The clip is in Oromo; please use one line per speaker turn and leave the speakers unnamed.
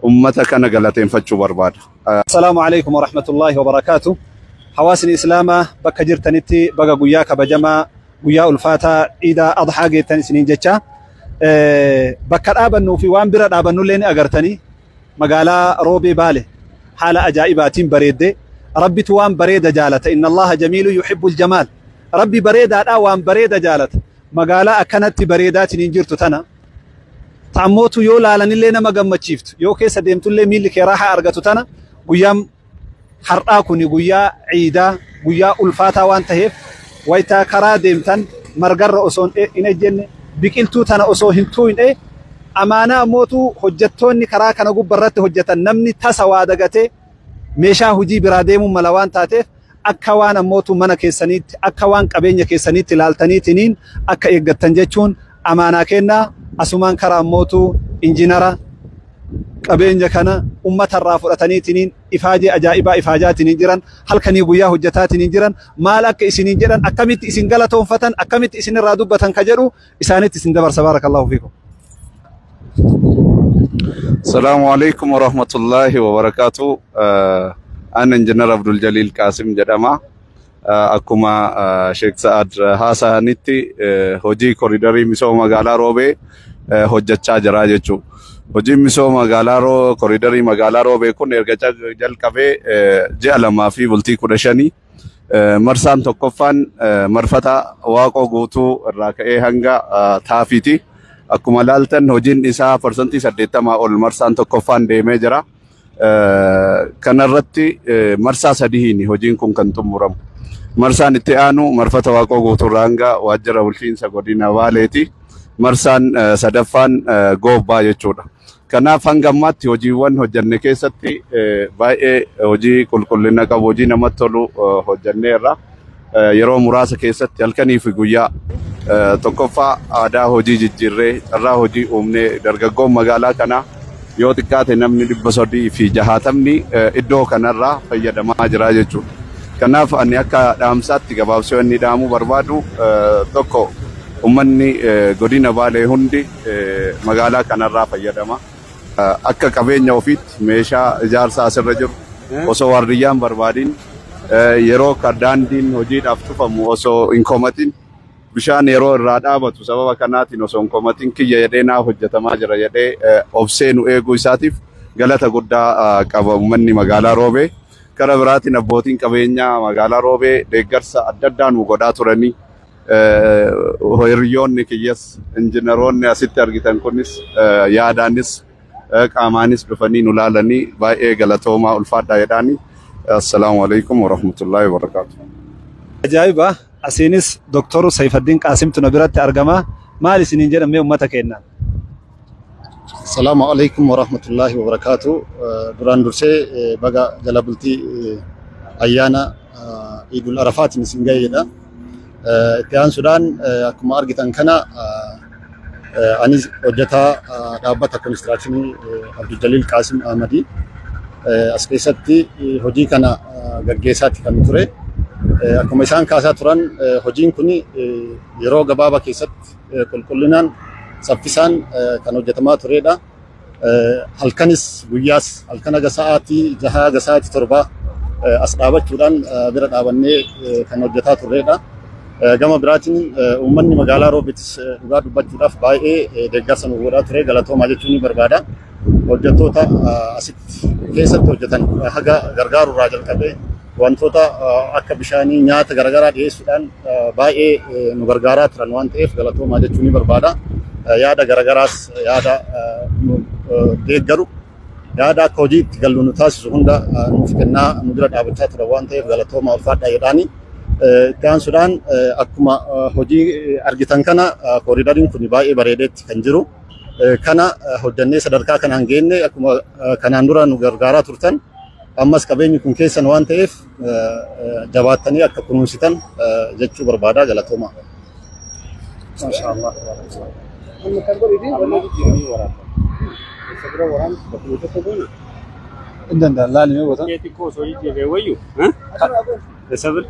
Ummata kana galateeffachuu barbaada.
Assalaamu alaikum warahmatullaahi wabarakaatu. Hawaasni Islaamaa bakka jirtanitti, baga guyyaa kabajamaa, guyyaa ulfaataa Iidaa Adhaa geettan isiniin jecha. Bakka dhaabannuu fi waan bira dhaabannullee ni agartanii, magaalaa Roobee Baale haala ajaa'ibaatiin bareedde. Rabbitu waan bareeda jaalata. Inna Allaha jamiilu yuhibbul jamaal. Rabbi bareedaadhaa, waan bareeda jaalata. Magaalaa akkanatti bareedaatiin hin jirtu tana. Ta'ammootu yoo laalanillee nama gammachiiftu, yoo keessa deemtullee miilli kee raahaa argatu tana, guyyaan har'aa kuni guyyaa ciidaa, guyyaa ulfaataa waan ta'eef, wayitaa karaa deemtan margarra osoo hin ejjenne, biqiltuu tana osoo hin tuuyne, amaanaa ammootu hojjettoonni karaa kana gubbarratti hojjetan, namni tasa waa dagatee meeshaa hojii biraa deemuun mala waan taateef, akka waan ammootu mana keessaniitti, akka waan qabeenya keessaniitti ilaaltaniitiniin akka eeggattan jechuun amaanaa kennaa. Asumaan karaa ammootu injinara qabeenya kana ummatarraa fudhataniitiniin ifaajee ajaa'ibaa ifaajaatiniin jiran, halkanii guyyaa hojjetaatiniin jiran, maal akka isiniin jedhan, akkamitti isin galatoonfatan, akkamitti isinirraa dubbatan ka jedhu isaanitti isin dabarsa. Baarakallahu fiikum.
Salaamu alaikum warahmatullahi wabarakatuh. An Injinar Abdul Jalil Qaasim jedhama. Akkuma Sheekh Sa'ad haasa'anitti, hojii koriidarii misooma magaalaa Roobee hojjechaa jira jechuudha. Hojiin misooma magaalaa koriidarii magaalaa Roobee kun erga jalqabee ji'a 2 fi bultii 15. Marsaan tokkoffaan marfata Waaqoo Guutuu irraa ka'ee hanga Taafiiti. Akkuma laaltan hojiin isaa 80% ol marsaan tokkoffaan deemee jira. Kanarratti marsaa sadiin hojiin kun kan xumuramu. Marsaan itti aanu marfata Waaqoo Guutuurraa hanga waajjira bulchiinsa godina Baaleeti. Marsaan sadaffaan Goobbaa jechuudha. Kanaaf hanga ammaatti hojiiwwan hojjenne keessatti baay'ee hojii qulqullina qabu, hojii namatti tolu hojjenneerra. Yeroo muraasa keessatti halkanii fi guyyaa tokkoffaa aadaa hojii jijjiirree, carraa hojii uumnee, dargaggoon magaalaa kanaa yoo xiqqaate namni 360ni iddoo kanarraa fayyadamaa jira jechuudha. Kanaaf ani akka dhaamsaatti gabaabsee inni dhaamuu barbaadu tokko, uummanni godina Baalee hundi magaalaa kanarraa fayyadama. Akka qabeenya ofiitti meeshaa ijaarsaa asirra jiru osoo waardiyyaan barbaadin, yeroo daandiin hojiidhaaf cufamu osoo hin komatin, bishaan yeroo irraa dhaabatu sababa kanaatiin osoo hin komatin, kiyya jedhee naa hojjetamaa jira jedhee obsee nu eeguu isaatiif galata guddaa qaba uummanni magaalaa Roobee. Kara biraatiin abbootiin qabeenyaa magaalaa Roobee deeggarsa adda addaa nu godhaa turanii, hiriyoonni kiyyas injiinaroonni asitti argitan kunis yaadaanis qaamaanis dhufanii nu laalanii baay'ee galatoomaa, ulfaadhaa jedhaanii. Assalaamu alaikum warahmatullaahi wabarakaatu.
Ajaa'iba! Asiinis Dooktor Sayfaddiin Qaasimtu na biratti argama. Maal isiniin jedhamee uummata keenyaan?
Assalaamu alaikum warahmatullaahi wabarakaatu. Duraan dursee baga jala bultii ayyaana Iidul Arafaatiin isin ga'eedha. Itti aansuudhaan akkuma argitan kana anis hojjetaa dhaabbata konistiraakshinii Abdul Qaasim Ahmadii. As keessatti hojii kana gaggeessaatti kan ture. Akkuma isaan kaasaa turan, hojiin kun yeroo gabaabaa keessatti qulqullinaan, saffisaan kan hojjetamaa turedha. Halkanis guyyaas, halkan haga sa'aatii 6, haga sa'aatii 7 as dhaabachuudhaan bira dhaabannee kan hojjetaa turredha. Gama biraatiin uummanni magaalaa Roobeetis dhugaa dubbachuudhaaf baay'ee deeggarsa nu godhaa ture, galatoomaa jechuun ni barbaada. Hojjettoota asitti keessatti hojjetan haga gargaaruurraa jalqabee wantoota akka bishaanii, nyaata garaagaraa dhiyeessuudhaan baay'ee nu gargaaraa turan waan ta'eef galatoomaa jechuun ni barbaada. Yaada garaagaraas, yaada nu deeggaru, yaada akka hojiitti gallu nu taasisu hunda nuuf kennaa nu bira dhaabachaa turan waan ta'eef galatoomaa, ulfaadhaa jedhaani. Itti aansuudhaan akkuma hojii argitan kana kooriidariin kun baay'ee bareedeetti kan jiru. Kana hojjannee sadarkaa kanaan geenne, akkuma kanaan dura nu gargaaraa turtan ammas qabeenyi kun keessan waan ta'eef jabaattanii akka kunuunsitan jechuu barbaada, galatoomaa.
Maashaallah.
Amma kan godhiti wanni jijjiiramee waraabba. Isa bira waraabni bakkuma tokko goone.
Hin danda'an, laalime goota.
Kee xiqqoo osoo jijjiirree wayyu. Isa bira.